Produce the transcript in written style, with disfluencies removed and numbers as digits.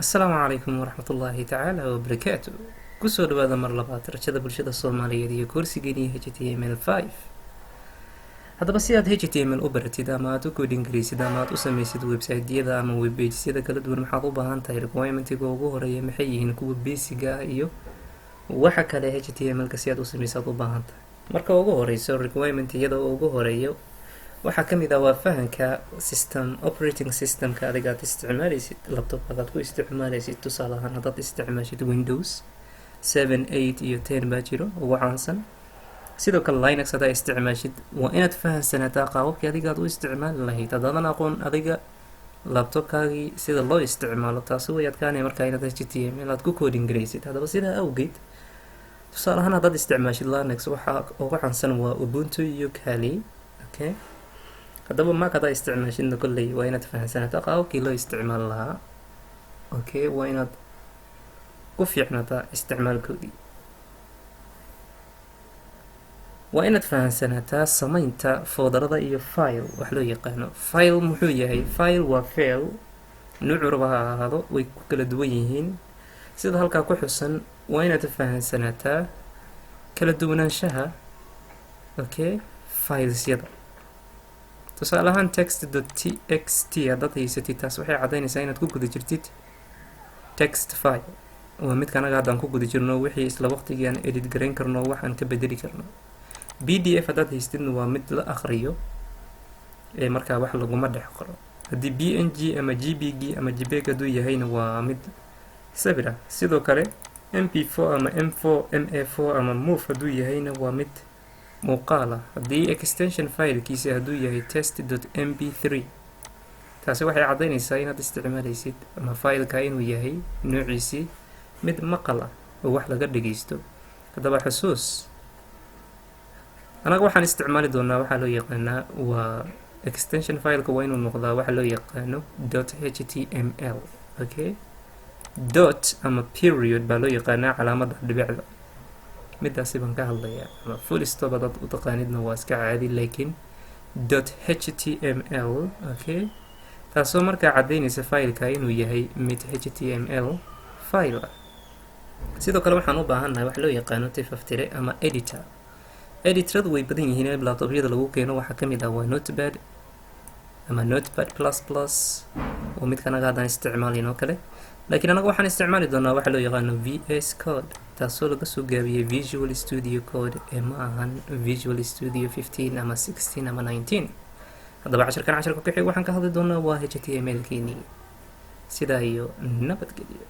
Asalaamu calaykum waraxmatullaahi tacaala wabarakaatu. Kusoo dhawaada mar labaad Rajada Bulshada Soomaaliyeed iyo koorsigeeniyo HTML5. Haddaba, si aad HTML u baratid ama aad u coding garaysid ama aad u sameysid website-yada ama webpagesyada kala duwan, maxaad u baahan tahay? Requirementiga ugu horeeya maxay yihiin? Kuwa basic-ga ah iyo waxa kale HTML-ka si aad u sameysa aad u baahan tahay. Marka ugu horeyso, requirement-iyada ugu horeeyo waxaa kamid ah waa fahanka system, operating systemka adiga aad isticmaaleysid, laptopkaad aad ku isticmaaleysid. Tusaale ahaan, haddaad isticmaashid Windows 7, 8 iyo 10 baa jiro ugu caansan. Sidoo kale Linux haddaa isticmaashid, waa inaad fahansanaataa qaababkii adiga aad u isticmaali lahayd. Haddaadan aqoon adiga laptopkaagii sida loo isticmaalo, taasi way adkaanaya markaa inaad HTML aad ku coding garaysid. Haddaba, sidaa awgeed, tusaale ahaan, haddaad isticmaashid Linux, waxaa ugu caansan waa Ubuntu iyo Kali. Okay, haddaba Mac haddaa isticmaashidna, kolley waa inaad fahansanaataa qaababkii loo isticmaali lahaa. Okay, waa inaad ku fiicnaataa isticmaalkoodii. Waa inaad fahansanaataa sameynta folderada iyo file. Wax loo yaqaano file muxuu yahay? File waa file, nuucu raba ha ahaado, way ku kala duwan yihiin sida halkaa ku xusan. Waa inaad fahansanaataa kala duwanaanshaha, okay, filesyada. Tusaale ahaan, text.txt haddaad haysatid, taas waxay caddaynaysaa inaad ku guda jirtid text file. Waa midka anaga haddaan ku guda jirno, wixii isla waqtigii aan edit garayn karno, waxaan ka bedeli karno. PDF haddaad haystidna, waa mid la aqriyo ee markaa wax laguma dhex qoro. Haddii PNG ama JPG ama JPEG hadduu yahayna, waa mid sawir ah. Sidoo kale MP4 ama M4, MA4 ama MOV hadduu yahayna, waa mid muuqaal ah. Haddii extension filekiisa hadduu yahay test.mp3, taasi waxay caddaynaysaa inaad isticmaalaysid ama faylka inuu yahay noociisii mid maqal ah oo wax laga dhageysto. Haddaba xusuus, anaga waxaan isticmaali doonaa waxaa loo yaqaanaa waa extension fileka waa inuu noqdaa waxa loo yaqaano .html. Okay, dot ama period baa loo yaqaanaa, calaamadda dhibicda, midaasi baan ka hadlayaa, ama full stop hadaad u taqaanidna waa iska caadi, laakiin .html. Okay, taasoo markaa caddaynaysa fileka inuu yahay mid HTML file ah. Sidoo kale waxaan u baahannahay wax loo yaqaano tifaftire ama editor. Editoradu way badan yihiin ee laptopyada lagu keeno. Waxaa kamid ah waa Notepad ama Notepad++ oo midka anaga haddaan isticmaalayn oo kale, laakiin anaga waxaan isticmaali doonaa waxa loo yaqaano VS Code, taasoo laga soo gaabiyey Visual Studio Code ee ma ahan Visual Studio 15 ama 16 ama 19. Haddaba, cashirkan, cashirka ku xig, waxaan ka hadli doonaa waa HTML keenii. Sidaa iyo nabadgelyo.